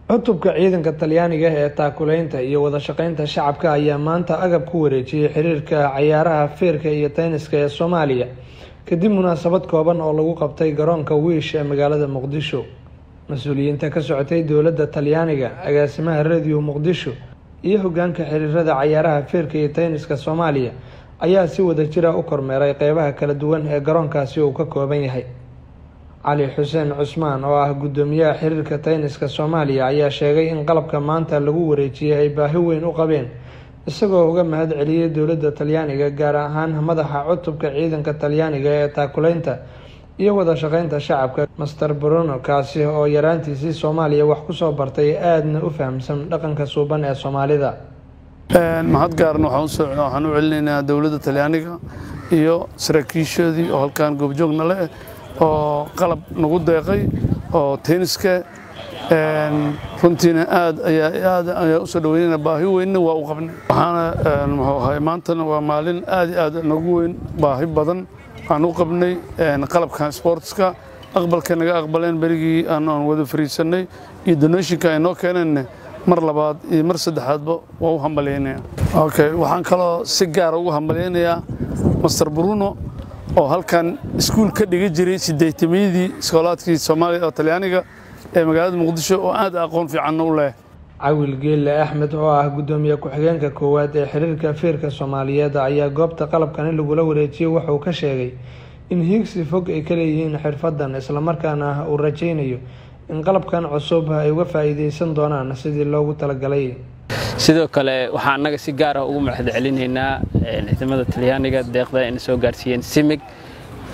Cutubka ciidanka Talyaaniga ee taakuleynta iyo wada shaqeynta shacabka ayaa maanta agab ku wareejiyay xiriirka cayaaraha feerka iyo tayniska ee Soomaaliya kadib munaasabad kooban oo lagu qabtay garoonka Wiish ee magaalada Muqdisho. Mas-uuliyiinta ka socotay dowladda Talyaaniga, agaasimaha Radio Muqdisho iyo hogaanka xiriirada cayaaraha feerka iyo tayniska Soomaaliya ayaa si wadajir ah u kormeeray qeybaha kala duwan ee garoonkaasi uu ka kooban yahay. Cali Xuseen Cusmaan oo ah guddoomiyaha xiriirka tayniska Soomaaliya ayaa sheegay in qalabka maanta lagu wareejiyay ay baahi weyn u qabeen, isagoo uga mahad celiyay dowladda Talyaaniga, gaar ahaan madaxa cutubka ciidanka Talyaaniga ee taakuleynta iyo wada shaqeynta shacabka, Master Bruno, kaasi oo yaraantiisii Soomaaliya wax kusoo bartay aadna u fahamsan dhaqanka suuban ee Soomaalida. Mahad gaarna waxaan u celinaynaa dowladda Talyaaniga iyo saraakiishoodii oo halkan goobjoogna leh oo qalab nagu deeqay oo tenniska. Runtiina aad ayaa aad ayaa usoo dhaweynayna, baahi weynna waa u qabnay. Waxaana muxuu ahay, maantana waa maalin aad iyo aad nagu weyn, baahi badan aan u qabnay qalabkan sportska. Aqbalka naga aqbaleen berigii aan wada fariisanay iyo donationka ay noo keeneenna, mar labaad iyo mar saddexaadba waa u hambalyaynaya. Okay, waxaan kaloo si gaara ugu hambalyaynayaa Master Bruno oo halkan iskuul ka dhigi jiray 80-yadii iskoolaadkii Soomaaliya oo Talyaaniga ee magaalada Muqdisho oo aad aqoon fiicanna u leh. Cawil Geelle Axmed oo ah guddoomiye ku-xigeenka koowaad ee xiriirka feerka Soomaaliyeed ayaa goobta qalabkani lagula wareejiyey wuxuu ka sheegay in hiigsi fog ay ka leeyihiin xirfadan, islamarkaana uu rajaynayo in qalabkan cusub ay uga faa'iideysan doonaan sidii loogu talagalay. Sidoo kale waxaan annaga si gaar ah ugu mahad celinaynaa ciidamada Talyaaniga deeqda ayna soo gaarsiiyeen simig.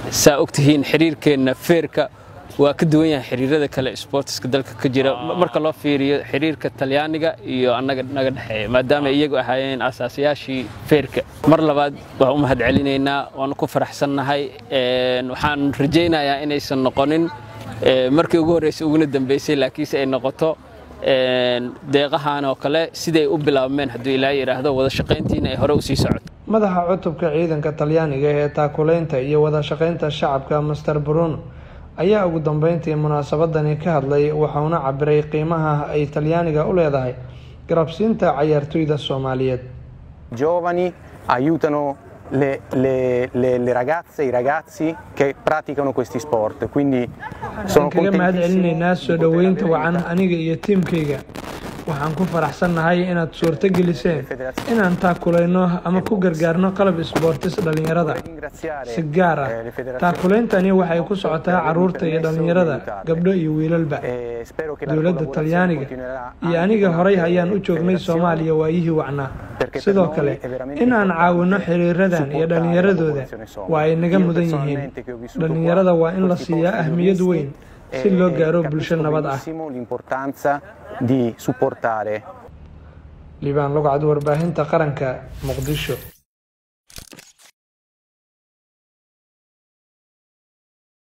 Saa ogtihiin, xiriirkeenna feerka waa ka duwan yahay xiriirada kale sportska dalka ka jira marka loo fiiriyo xiriirka Talyaaniga iyo annaga naga dhexeeya, maadaama iyagu ahaayeen asaasayaashii feerka. Mar labaad waan u mahad celinaynaa, waanu ku faraxsannahay. Waxaan rajaynayaa inaysan noqonin markii ugu horreysay uguna dambeysay, laakiinse ay noqoto deeqahan oo kale siday u bilaabmeen, hadduu Ilaahay yidhaahdo, wada shaqayntiina ay hore usii socoto. Madaxa cutubka ciidanka Talyaaniga ee taakuleynta iyo wada shaqeynta shacabka, Master Bruno, ayaa ugu dambeyntii munaasabadani ka hadlay, waxauna cabiray qiimaha ay Talyaaniga u leedahay garabsiinta cayaartoyda Soomaaliyeed. Giovani aiutano le ragazze, i ragazzi che praticano questi sport. Quindi sono Waxaan kaga mahad celinaynaa soo dhoweynta wacan aniga iyo tiimkayga. Waxaan ku faraxsannahay inaad suurto geliseen inaan taakulayno ama ku gargaarno qalab isboortis dhallinyarada. Si gaar ah taakuleyntani waxay ku socotaa carruurta iyo dhallinyarada, gabdho iyo wiilalba. Dowladda Talyaaniga iyo aniga horay ayaan u joognay Soomaaliya waayihii wacnaa. Sidoo kale in aan caawinno xiriiradan iyo dhallinyaradooda waa ay naga mudan yihiin. Dhallinyarada waa in la siiyaa ahmiyad weyn si loo gaaro bulsho nabad ah. L'importanza di supportare. Liibaan Lugcad, Warbaahinta Qaranka, Muqdisho.